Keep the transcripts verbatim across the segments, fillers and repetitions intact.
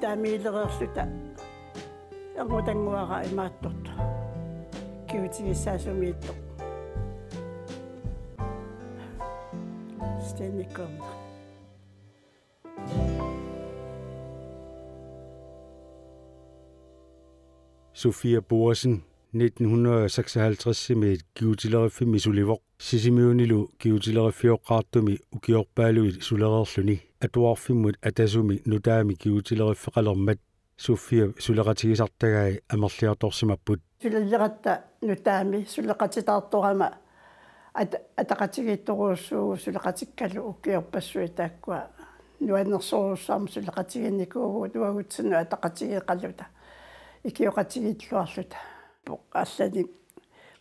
Taamiilereerluta erngutanguara imaattortoq. Kigutigissaasoq sumiittoq. Stenikum. Sofia Boasen, nitten hundrede og seksoghalvtreds-imiit kigutileriffimmi sulivoq. Sisimiunilu kigutileriffiuqqaartumi ukiorpaaluit sulereerluni atuarfimmut atasumi nutaami kigutileriffeqalermat Sofia suleqatigisartagai amerliartorsimapput. Sulileratta nutaami suleqatitaartorama at-, ataqatigiittorujussuuvugut suleqatikkalu ukiorpassuit taakkua nuannersorujussuarmik suleqatigiinnikuuvugut uagutsinnut ataqatigeeqaluta ikioqatigiilluarluta. Allanik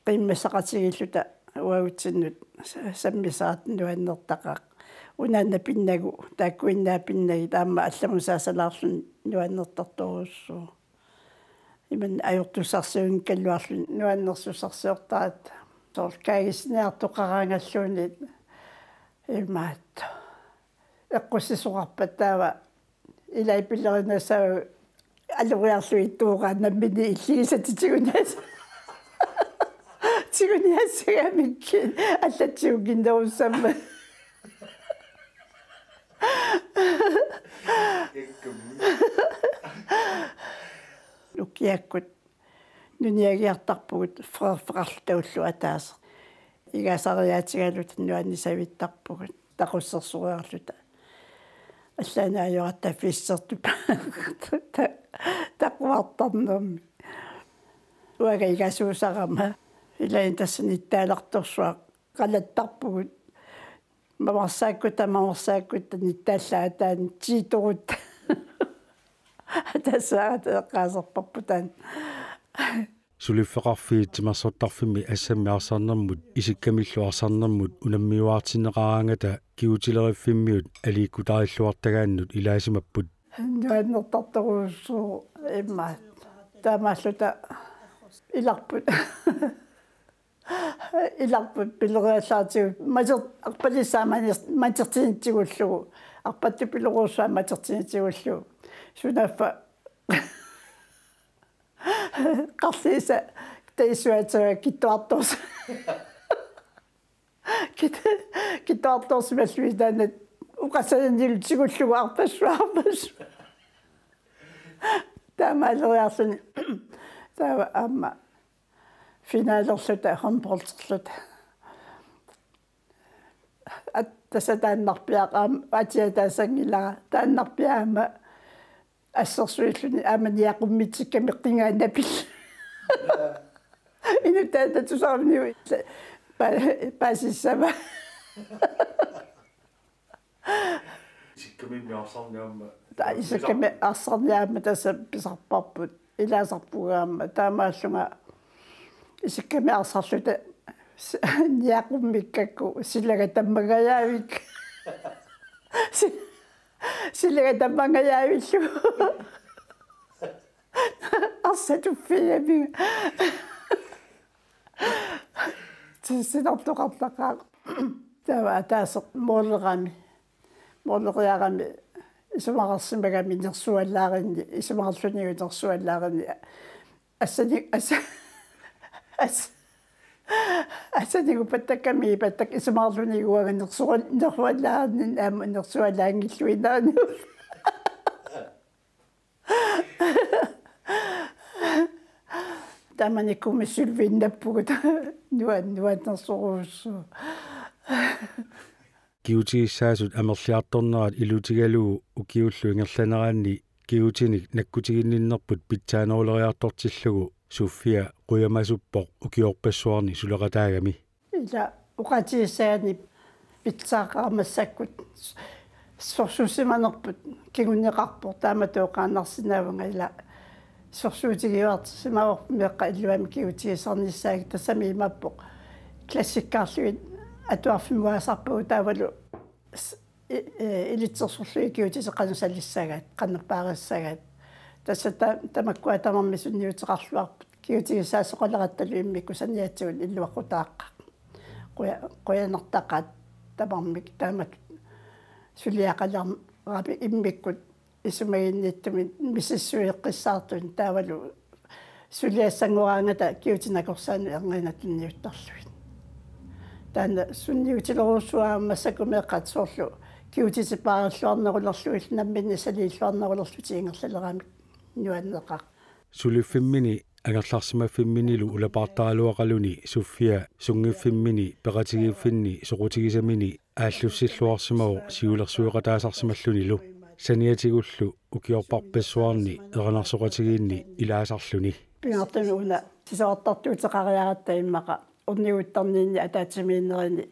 qiimmassaqatigiilluta uagutsinnut sa-, sammisaqartut nuannertaqaaq. Unaannapinnagu, taakkuinnaapinnagit aamma allamusaasalaarluni nuannertartorujussuuvoq. Imannak ajortussarsiunngikkaluarluni nuannersussarsiortaratta. Soorlu kaagissiniartoqaraangalluunniit imaattoq. Eqqussisoqarpat taava ilai pilerinassavat aloriarlugit tuuraa nammineq illigisatit tigunias-, tiguniassagamikkit allatsiunnginnerussammat. Ukiakkut nuniagiartarpugut freerfeqarluta ulloq ataaseq. Igaasariaatigaluta nuannisavittarpugut. Taqussersoriarluta. Allanik ajoratta fistertup ta-, taquartarnermi. Uanga igasuusarama. Ilaanni tassa nittaalartorsuaq qalattarpugut. Mamarsaakkutta, mamarsaakkutta nittaallaat taanna tiitorutta. Tassa eqqaasarparput taanna. Suliffeqarfiit timersortarfimmi assammik arsarnermut isikkamillu arsarnermut unammiuaartinneqaraangata kigutileriffimmiut aliikkutarilluartagaannut ilaasimapput. Nuannertartorujussuuvoq immaqa. Taamaalluta ilarput. Ilarput pileriallaatigut mater-, arpalissaa mater-, matertinitsigullugu. Arpattut pilorujussuaq matertinitsigullugu. Sunaaffa qarliisa taissuatsiga kittuartoorsi-, kit-, kittuartoorsimallugit taanna oqasananilu tigullugu arpassuarpassuaq. Taamaaleriarluni taava aamma finalerluta håndbolderluta. At-, tassa taannarpiaq aamma atia taasanngilara, taannarpiaq aamma assersuilluni aamma niaqummitsikkamik qingaannapill. Inuttaa tatusarniu pa-, paasissava. Isikkamimmi arsarniarmat. Ta-, isikkamik arsarniarmat tassa pisarparput. Ilaasarpugut aamma taamaallunga isikkamik arsarluta s-, niaqummikkakku silaga tammangajaavikka. Si-, silaga tammangajaavillu. Arsaq tuffigamik. Tissinartoqartaqaaq. Taava ataaseq moolerami. Mooleriarami isumaqarsimagami nersuallaarinni, isumaqarlunilu nersuallaarinni. Assani-, assa-, as-, assanigupattakka, miipattakka isumaqarlunilu uanga nersual-, nersuallaarinni aamma nersuallaanngilluinnarniu. Taamanikkumi sølviinnappugut. Nuan-, nuannersorujussuuvoq. Kigutigissaasut amerliartornerat ilutigalugu ukiullu ingerlaneranni kigutinik nakkutiginninnerput pitsaaneruleriartortillugu Sofia qujamasuppoq ukiorpassuarni suleqataagami. Ila oqaatigissagaanni pitsaaqqaarmat massakkut sorsuusimanerput kinguneqarpoq, taamatut oqaannarsinnaavunga, ila sorsuutigiuarsimavarput meeqqat illuamik kigutigisarnissaat. Tassami imaappoq klassikkaarlugit atuarfimmukaasarpagut taavalu s-, i-, i-, ilitsersorlugit kigutissat qanoq salissagaat, qanoq paarissagaat. Tassa ta-, tamakkua tamarmik sunniuteqarluarput. Kigutigissaasoqalerattalu immikkut saniatigut illuaqqutaaqqat. Quja-, qujanartaqaat tamarmik taamatut suliaqalerami immikkut isumaginnittumik misissueqqissaartunik taavalu suliassanngoraangata kigutit nakorsaannut erniinnaq tunniuttarlugit. Taanna sunniutilerujussuuara massakkut meeqqat soorlu kigutitipaarilluarnerulerlugit namminneq saliilluarnerulerlutik ingerlaleramik nuanneqaaq. Suliffimmini angerlarsimaffimminilu ulapaartaraluaqaluni Sofia sunngiffimmini peqatigiiffinni soqutigisamini aallussilluarsimavoq siulersueqataasarsimallunilu. Saniatigullu ukiorpassuarni erinarsoqatigiinni ilaasarluni. Pingaartumik una sisorartartuuteqariaratta immaqa orniguttarninni ataatsimiinnerini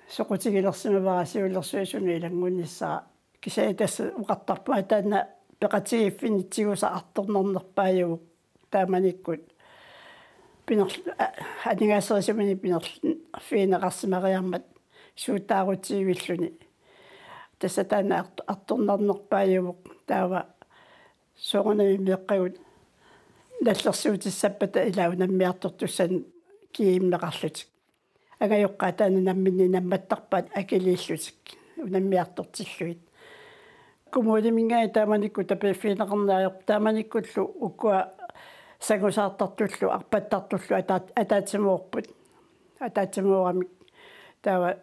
soqutigilersimavara siulersuisuni ilanngunnissara. Kisianni tassa oqartarpunga taanna peqatigiiffinni tigusaq artornarnerpaajuvoq taamanikkut pinerl-, a-, aningaaserisuminik pinerfigineqarsimariarmat suut taarutiivilluni. Tassa taanna art-, artornarnerpaajuvoq taava soorunami meeqqagut nallersuutissappata ila unammiartortussanut kiimmeqarlutik. Angajoqqaat taanna namminneq nammattarpaat akiliillutik unammiartortillugit. Kommuniminngaanniit taamanikkut tapiiffigineqarneq ajorput taamanikkullu ukua sangusaartartullu arpattartullu ataat-, ataatsimoorput. Ataatsimooramik taava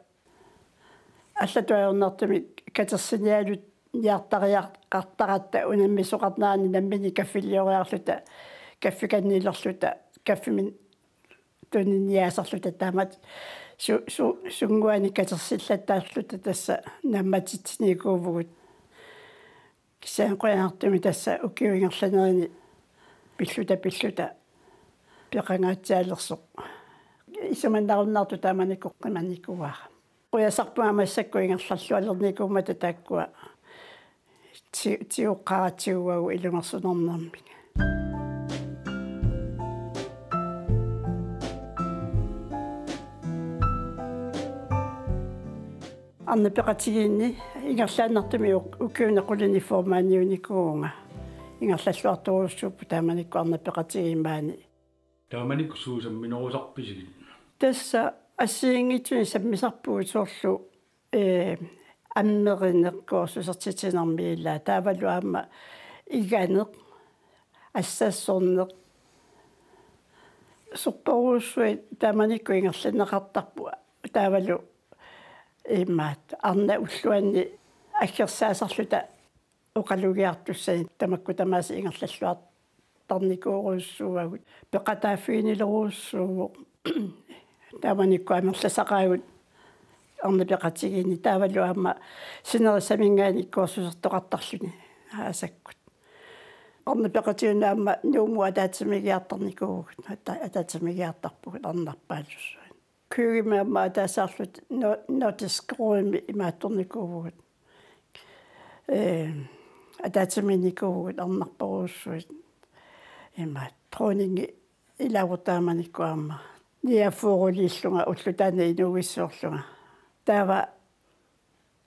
allatut ajornartumik katersinialuartariaqartaratta unammisoqarnerani namminneq kaffilioriarluta kaffikannilerluta kaffimik tuniniaasarluta taamatut su-, su-, sunnguanik katersillattaarluta tassa nammatitsinikuuvugut. Kisianni qujanartumik tassa ukiut ingerlanerini pilluta pilluta peqangaatsialersoq isumannarunnaartoq taamanikkut qimannikuuara. Qujasarpunga massakkut ingerlallualernikuummata taakkua ti-, tigoqqaaratsigu uagut ilungersunarnermik. Arnat peqatigiinni ingerlaannartumik uk-, ukiuni qulini formandiunikuuvunga. Ingerlalluartorujussuupput taamanikkut arnat peqatigiit maani. Taamanikkut suut samminerusarpisigit? Tassa assigiinngitsunik sammisarpugut soorlu, ee, ammerineq kursusertitsinermi ilaa taavalu aamma iganeq, assassorneq. Sorpassuit taamanikkut ingerlanneqartarput taavalu imaat arnat ulluanni aggersaasarluta oqalugiartussanik tamakku tamaasa ingerlalluartarnikuurujussuuagut. Peqataaffiginilerujussuuvoq. Taamanikkut amerlasaqaagut arnat peqatigiinni taavalu aamma sinerissaminngaanniit kursusertoqartarluni aasakkut. Arnat peqatigiinni aamma Nuummut ataatsimiigiartarnikuuvugut, ata-, ataatsimiigiartarpugut arnarpaallussui. Køgemi aamma ataaseq arlaat no-, Nordisk Rådimi imaattornikuuvugut. Ee, ataatsimiinnikuuvugut arnarparujussuit. Imaat dronningi ilaavoq taamanikkut aamma. Niogfyrreliillunga ulloq taanna inuuissiorlunga. Taava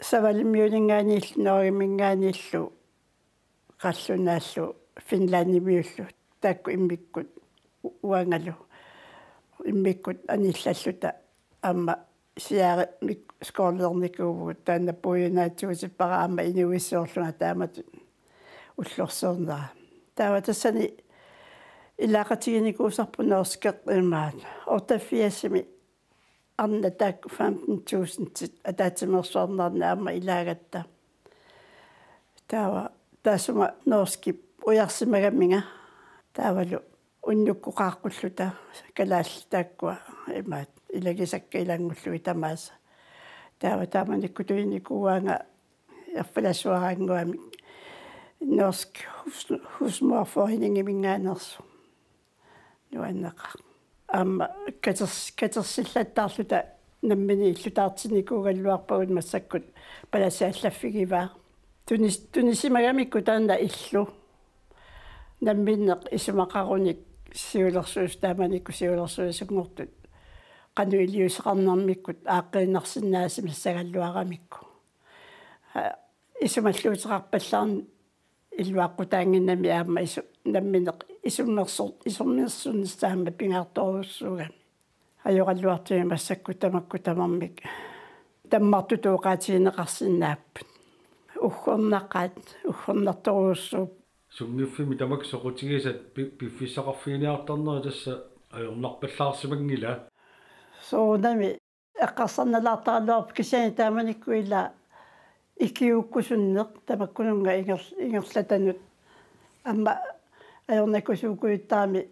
Savalimmiuninngaanniillu Norgeminngaanniillu qallunaallu Finlandimiullu taakku immikkut u-, uangalu immikkut anillalluta aamma siarimik skolernikuuvugut taanna puiunaatsuutippara aamma inuuissiorlunga taamatut ullorsiornera. Taava tassani ilaaqatiginikuusarput norskeq imaat otteogfirsimi arnat taakku femten tusindit ataatsimeersuarnerni aamma ilaagatta. Taava taassuma norskip ujarsimagaminga taavalu unnukkut qaaqqulluta kalaallit taakkua imaat ilagisakka ilanngullugit tamaasa. Taava taamanikkut tuinikuuaanga erfalassuaraannguamik Norsk Hus-, Husmorforeningiminngaanneersoq. Nuanneqaaq. Aamma katers-, katersillattaarluta nammineq illutaartinnikuugaluarpagut massakkut palasi allaffigivaa. Tunis-, tunisimagamikku taanna illu. Namminneq isumaqarunik siulersuis-, taamanikkut siulersuisunngortut. Qanoq iliuuseqarnermikkut aaqqiinnarsinnaasimassagaluaramikku. Aa, isumalluuteqarpallaarneq illuaqqutaannginnami aamma isu-, namminneq isummersu-, isummersunnissaa aamma pingaartorujussuugami. Ajoraluartumik massakkut tamakku tamarmik tammartutut oqaatigineqarsinnaapput. uggornaqaat, uggornartorujussuupput. Sunngiffimmi tamakku soqutigisat pi-, piffissaqarfiginiartarnerit tassa ajornarpallaarsimanngilaq. Soorunami eqqarsarnalaartaraluarpoq kisianni taamanikkut ila ikiuukkusunneq tamakkununnga inger-, ingerlatanut. Aamma ajornakusuukujuttarami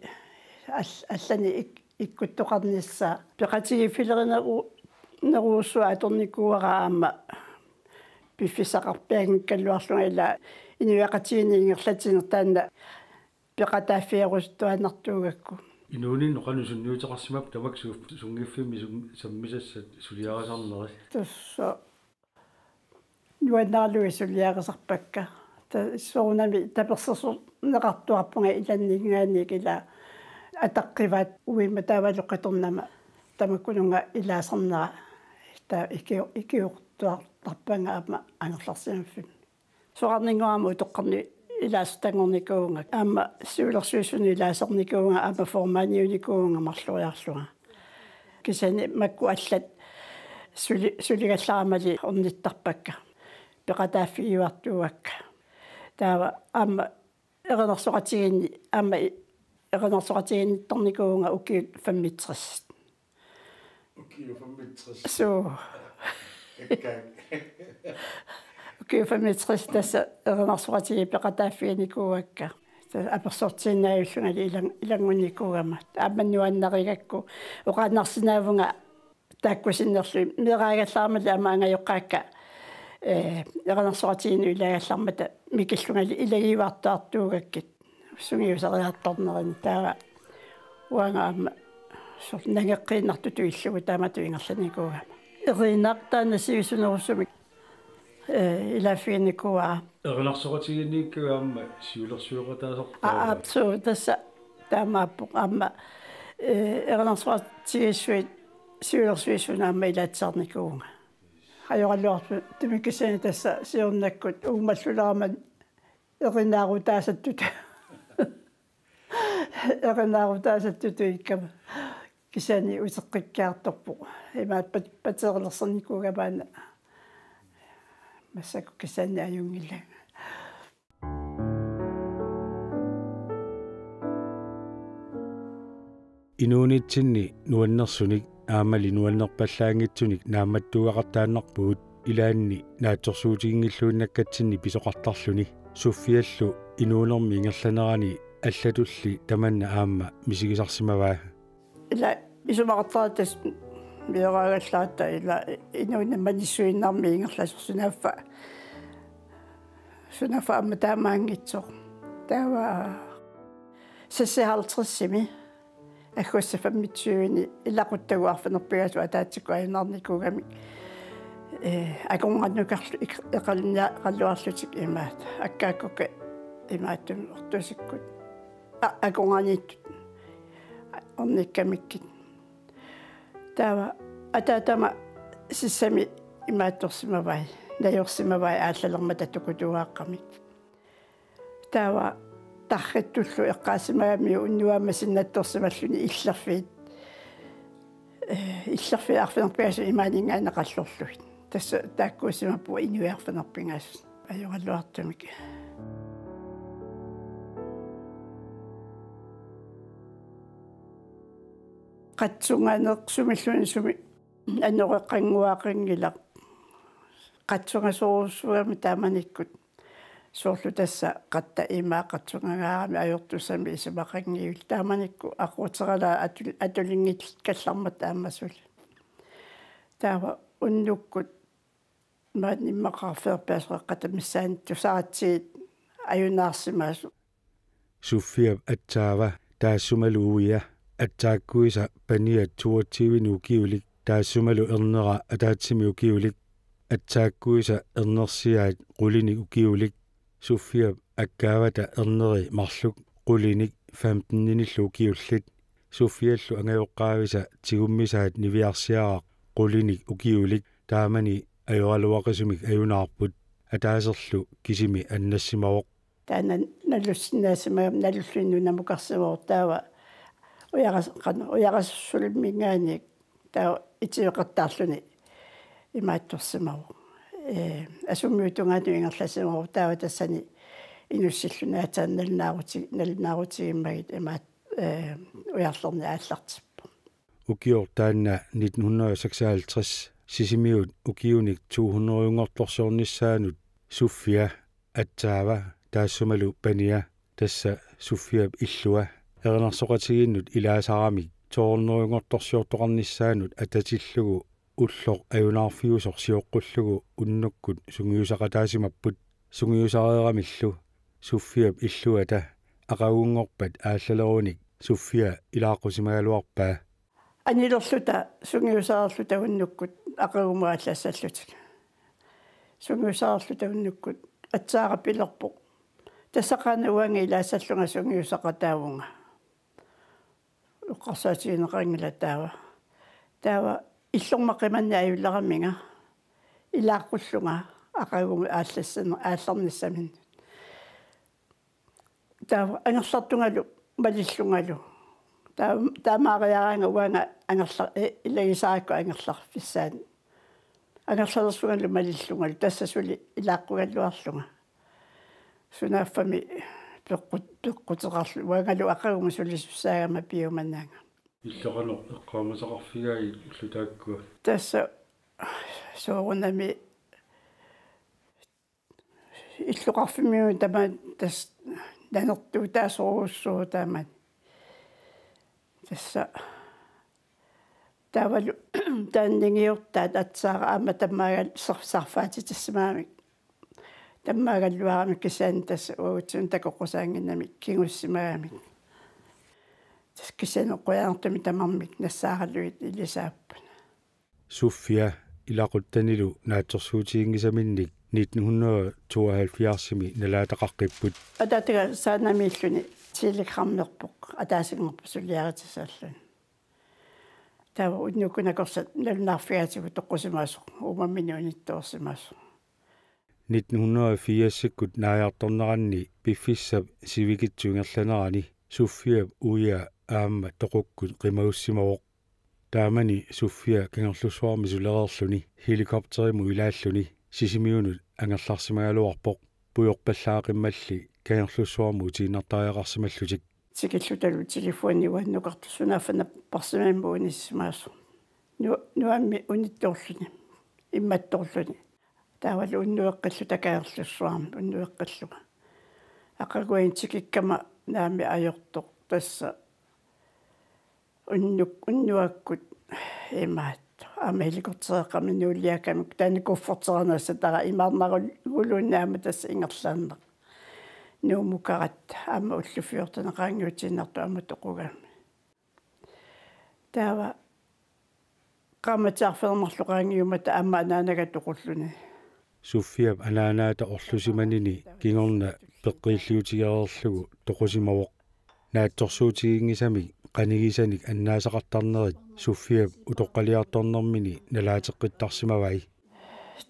all-, allanik ik-, ikkuttoqarnissaa. Peqatigiiffilerineru-, nerujussuaq atornikuuara aamma piffissaqarpianngikkaluarlunga ila inuiaqatigiinni ingerlatiineq taanna peqataaffigerusuttuaannartuugakku. Inuuninni qanoq sunniuteqarsimappat tamakku suuf-, sunngiffimmi sum-, sammisassat suliarisarnerit? Tassa nuannaralugit suliarisarpakka. Ta-, soorunami tapersersorneqartuarpunga ilanninngaanniit ila ataqqivaat uima taavalu qitornama tamakkununnga ilaasarnera ta-, iki-, ikiortuartarpanga aamma angerlarsimaffimmi. Soraarninngorama utoqqarnut ilaasortanngornikuuvunga, aamma siulersuisunut ilaasarnikuuvunga, aamma formandiunikuuvunga marloriarlunga. Kisianni makku allat suli-, suligallaramali ornittarpakka. Peqataaffigiuartuuakka. Taava aamma erinarsoqatigiinni, aamma i-, erinarsoqatigiinnittarnikuuvunga ukiut femogtres. Ukiut femogtres. Suu. Ikkaak. Ukiut femogtres tassa erinarsoqatigiit peqataaffiginikuuakka. Tassa apersortiinnaajullungali ilang-, ilanngunnikuugama. Aamma nuannarigakku oqaannarsinnaavunga taakku sinnerlugit meeraagallaramali aamma angajoqqaakka, eh, erinarsoqatigiinnut ilaagallarmata mikillungali ilagiuartuartuugakkit. Sungiusariartornerini taava uanga aamma soorlu nangeqqiinnartutut illugu taamatut ingerlanikuugama. Eriinnaq taanna sivisunerusumik, eh, ilaaffiginikuuara. Erinarsoqatigiinniikkagut aamma siulersueqataasarput. Aa, aap, suu, tassa taamaappoq aamma, eh, erinarsoqatigiissuit siulersuisuinut aamma ilaatsiarnikuuvunga. Ajoraluartumik kisianni tassa siornakkut uummallulerama erinaarutaasattut. Erinaarutaasattut ikkama. Kisianni uteqqikkiartorpoq. Imaappat pateerilersernikuugama aana. Massakkut kisianni ajunngilanga. Inuunitsinni nuannersunik aammali nuannerpallaanngitsunik naammattuugaqartaannarpugut ilaanni naatsorsuutiginngilluinnakkatsinni pisoqartarluni. Sofiallu inuunermi ingerlanerani allatulli tamanna aamma misigisarsimavaa. Ila isumaqartaratta meeraagallaaratta ila inuunermi manissuinnarmi ingerlasoq sunaaffa. Sunaaffa aamma taamaanngitsoq. Taava seksoghalvtredsimi aggustip femogtyveni ilaquttagut arfineq-pingasut ataatsikkut ajunaarnikuugamik. Eh, akornannukarlu ik-, eqalinniaqaluarlutik imaat. Akkaakkukka imaattumik ortusikkut. A-, akornanniittut ornikkamikkit. Taava ataatama sissami imaattorsimavai, najorsimavai aallalermata tukutuugaaqqamik. Taava tarrittullu eqqaassimagamiuk unnuaq aamma sinnattorsimalluni illerfiit. Eh, illerfiit arfineq-pingasut imaaninngaanniit qallorlugit. Tassa taakkuussimapput inuit arfineq-pingasut. Ajoraluartumik. Qatsunganeq sumilluunniit sumi anoreqannguaqanngilaq. Qatsungasorujussuugami taamanikkut. Soorlu tassa qatta imaa qatsungagaarami ajortussamik isumaqanngilaq. Taamanikkut aquuteralaat atul-, atulinngikkallarmata aamma suli. Taava unnukkut maani immaqa arfineq-pingasoqaqqata missaani tusaratsigit ajunaarsimasoq. Sofiap atsaava taassumalu uia, atsaakkuisa paniat toogtyvenik ukiulik, taassumalu ernera ataatsimik ukiulik, atsaakkuisa ernersiaat qulinik ukiulik, Sofiap akkaavata erneri marluk qulinik femteninillu ukiullit, Sofiallu angajoqqaavisa tigummisaat niviarsiaraq qulinik ukiulik, taamani ajoraluaqisumik ajunaarput, ataaserlu kisimi annassimavoq. Taanna nalussinnaasimagamik nalullugu nunamukarsimavoq taava ujaras-, qanoq, ujarasulimminngaanniit taava itiveqattaarluni imaattorsimavoq. Ee, asummiutungaanut ingerlasimavoq, taava tassani inussilluni aatsaat nalunaaruti-, nalunaarutigimmagu imaat, ee, ujarlerneq aallartippoq. Ukioq taanna nitten hundrede og seksoghalvtreds Sisimiut ukiunik to hundrede-nngortorsiornissaanut Sofia, aatsaava taassumalu pania, tassa Sofiap illua, erinarsoqatigiinnut ilaasaramik to hundrede-nngortorsiortoqarnissaanut atatillugu ulloq ajunaarfiusoq sioqqullugu unnukkut sungiusaqataasimapput. Sungiusareeramillu Sofiap illuata aqagunngorpat aallalerunik Sofia ilaaqqusimagaluarpaa. Anilerluta sungiusareerluta unnukkut aqagumut aallassallutik. Sungiusareerluta unnukkut aatsaara pilerpoq: "Tassa qanoq uanga ilaassallunga sungiusaqataavunga?" Eqqarsaatigineqanngilaq taava. Taava illormut qimanneq ajuleramiga ilaaqqullunga aqagumut aallassan-, aallarnissaminnik. Taava angerlartungalu malillungalu. Taava taamaariaraanga uanga angerla-, e-, ilagisaarakku angerlarfissaani. Angerlalersungalu malillungalu, tassa suli ilaaqqugaluarlunga. Sunaaffami peqqut-, peqquteqarlu-, uangalu aqagumut sulisussaagama piumanaanga. Illoqarneq eqqaamasaqarfigai ullut taakkua? Tassa soorunami illoqarfimmiunut tamaat tassa nanertuutaasorujussuuvoq taamani. Tassa taavalu taanna ningiortaat aatsaat aamma tammaagal-, sar-, sarfaatitissimagami. Tammaagalluarami kisianni tassa uagutsinnut takoqqusaannginnamik kigussimagamik. Tassa kisianni qujanartumik tamarmik nassaaralugit ilisaapput. Sofia ilaquttanilu naatsorsuutiginngisaminnik nitten hundrede tooghalvfjerdsimi nalaataqaqqipput. Ataataga Sanamiilluni telegrammerpoq ataasinngorpat suliaritsisarluni. Taava unnukkut nakorsat nalunaarfigaatigut toqqusimasoq, uummamminnik unittoorsimasoq. Nitten hundrede firsikkut naajartorneranni piffissap sivikitsup ingerlanerani Sofiap uia aamma toqukkut qimagussimavoq. Taamani Sofia Kangerlussuarmi sulereerluni helikopterimut ilaalluni Sisimiunut angerlarsimagaluarpoq, pujorpallaaqimmalli Kangerlussuarmut utiinnartariaqarsimallutik. Tikillutalu telefoni uannukartoq sunaaffa napparsimanermut unissimasoq. Nu-, nuammi unittoorluni, immattoorluni. Taavalu unnueqqilluta Kangerlussuarmi, unnueqqillunga. Aqaguani tikikkama naamik ajortoq tassa unnuk-, unnuakkut imaattoq. Aamma helikoptereqqamik nuuliakkami taanna kufferteranassatara imaarnarul-, -guluunniit aamma tassa ingerlaannaq. Nuummukaratta aamma ullut fjorten qaangiutiinnartoq aamma toqugami. Taava qaammatit arfineq-marluk qaangiummata aamma anaanaga toqulluni. Sofiap anaanaata orlusimanini kingorna peqqiilliutigereerlugu toqusimavoq. Naatsorsuutiginngisamik qanigisanik annaasaqartarnerit Sofiap utoqqaliartornermini nalaateqqittarsimavai.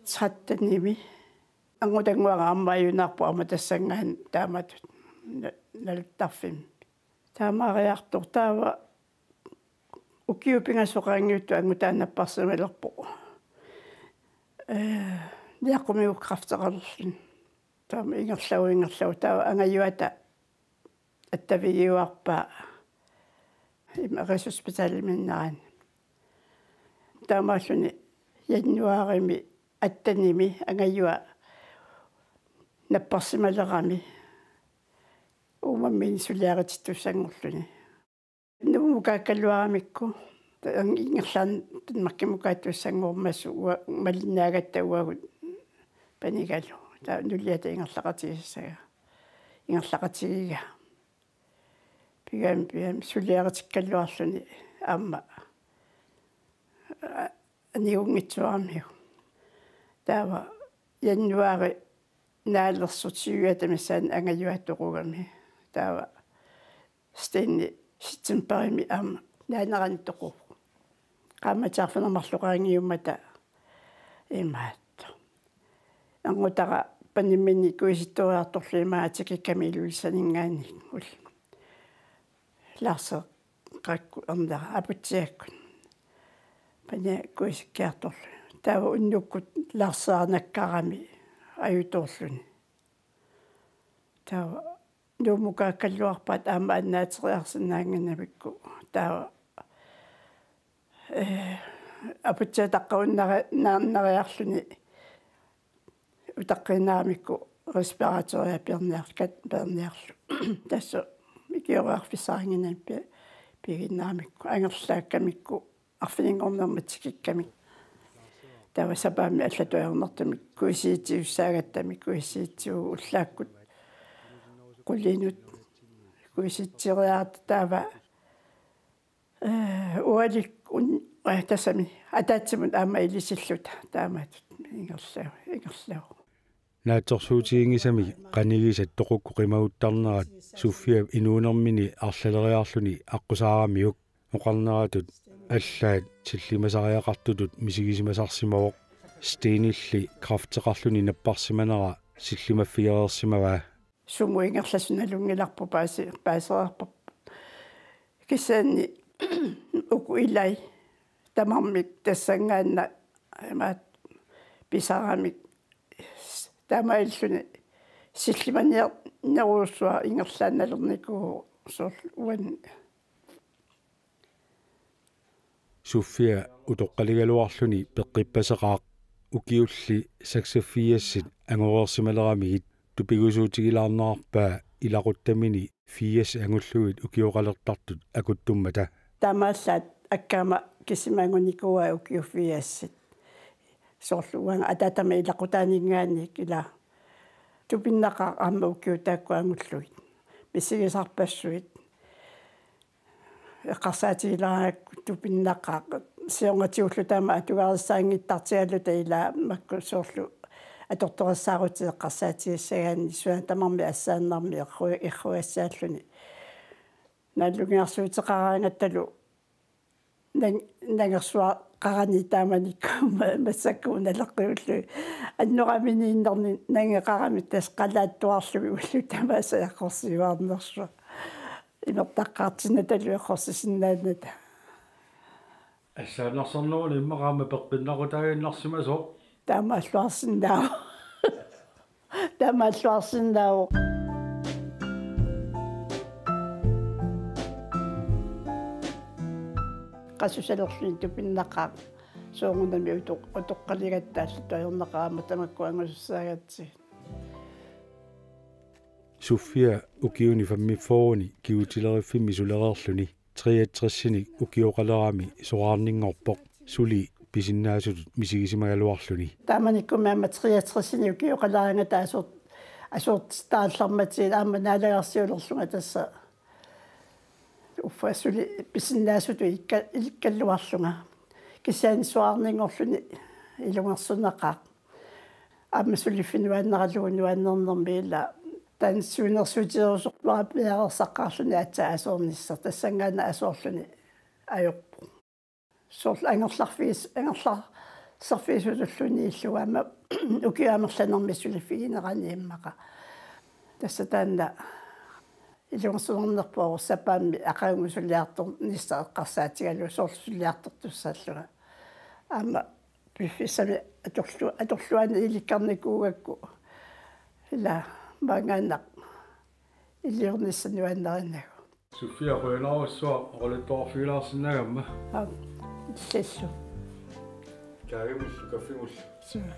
Trettenimi. Angutannguaq aamma ajunaarpoq aamma tassanngaannaq taamatut na-, naluttarfimmi. Taamaariartoq taava ukiut pingasut qaangiuttut angutaanapparsimalerpoq. Ee, niaqqumigukku kræfteqalerluni. Taama ingerlavugut, ingerlavugut. Taava angajuata attavigiuarpaa ima Rigshospitalimiinnerani. Taamaalluni januaarimi attenimi angajua napparsimalerami uummamminnik suliaritittussanngorluni. Nuummukaakkaluaramikku, ingerlaannaq Danmarkimukaattussanngormat ua-, malinnaagatta uagut panigalu. Taava nuliata ingerlaqatigisassagaa. Ingerlaqatigigaa. Pigami, pigami suliaritikkaluarluni aamma, aa, anigunngitsiaramiuk. Taava januaari naalersortiuata missaani angajua toqugami. Taava Steni septembarimi aamma naanerani toquvoq. Qaammatit arfineq-marluk qaangiummata imaattoq. Angutara panimminni kuisittoriartorluni maani tikikkami Ilulissaninngaanniit. Larseqqakkut ernera Aputsiakkut. Pania kuisikkiartorluni. Taava unnukkut Larsaq nakkarami ajutoorluni. Taava Nuummukaakkalluarpaat aamma annaateriarsinnaannginnamikku. Taava, eh, aputsiataqqarunnari-, naannariarluni utaqqiinnaramikku respiratoria peerniarkat-, peerniarlu. Tassa ikioriarfissaqannginnami pi-, pigiinnaramikku, angerlaakkamikku, arfininngornerma tikikkamik. Taava sapaammi allatut ajornartumik kuisitsisussaagatta, kuisitsivugut ullaakkut qulinut kuisitsireerata taava, eh, ualik un-, eh, tassami ataatsimut aamma ilisilluta taamatut ingerla-, ingerlavoq. Naatsorsuutiginngisamik qanigisat toqukkut qimaguttarnerat Sofiap inuunermini arlaleriarluni aqqusaaramiuk oqarneratut allaat sillimasariaqartutut misigisimasarsimavoq. Stenilli kræfteqarluni napparsimanera sillimaffigereersimavaa. Sumut ingerlasoq nalunngilarput paasi-, paasereerparput. Kisianni uku ilai tamarmik tassanngaannaq imaat pisaramik taamaalilluni sillimaniar-, nerujussuaq ingerlaannalernikuuvoq soorlu uani. Sofia utoqqaligaluarluni peqqippaseqaaq, ukiulli seksogfirsit angoreersimaleramigit tupigusuutigilaarnerarpaa ilaquttamini firsit angullugit ukioqalertartut akuttummata. Taamaallaat akkaama kisima angunikuuai ukiut firsit. Soorlu uanga ataatama ilaqutaaninngaanniit ila tupinnaqaaq aamma ukiut taakku angullugit. Misigisarpassuit. Eqqarsaatigilaaragakku tupinnaqaaq. Siornatigullu taama atugarissaanngittartigaluta ila makku soorlu atortorissaarutit eqqarsaatigissagaanni suna tamarmi assaannarmi erru-, errugassaalluni. Naallugiarsuuteqaraangattalu nang-, nangersuaqarani taamanikkut ma-, massakkut naleqqiullugit. Annoraminiinnerni nangeqarami tassa qalaattuarlugit ullut tamaasa eqqorsiuarnersuaq. Imertaqqaartinnatalu eqqorsisinnaannata. Assaannarsorneruni immaqa aamma peqqinnaqutaaginnarsimasoq. Taamaalluarsinnaavoq. Taamaalluarsinnaavoq. Qasusalerluni tupinnaqaaq. Soorunami utoq-, utoqqaligatta allatut ajornaqaaq aamma tamakku angusussaagatsigit. Sofia ukiuni femogfyrreni kigutileriffimmi sulereerluni treogtresinik ukioqalerami soraarninngorpoq, suli pisinnaasutut misigisimagaluarluni. Taamanikkummi aamma treogtresinik ukioqaleraangata asuut-, asuutitaallarmatigit aamma naalagarsiulerlunga tassa. Uffa suli pisinnaasutut ikka-, ilikkalluarlunga. Kisianni soraarninngorluni ilungersunaqaaq. Aamma suliffinuaannaralugu nuannernermi ila taanna siunnersuutigerusuppara piareersaqqaarluni aatsaat asoornissaq tassanngaannaq asoorluni ajorpoq. Soorlu angerlarfiis-, angerlarserfiisutulluunniillugu aamma ukiut amerlanermi suliffiginerani immaqa. Tassa taanna ilungersunarnerpoq sapaammi aqagusuliartornissaq eqqarsaatigalugu soorlu suliartortussaallunga. Aamma piffissami atorlu-, atorluaani ilikkarnikuugakku ila maanngaannaq iliornissaq nuannarinagu. Sofia, qujanarsuaq oqaluttuarfigilaarsinnaagamma. Aap, illillu. Kaagimullu kaffimullu. Suu.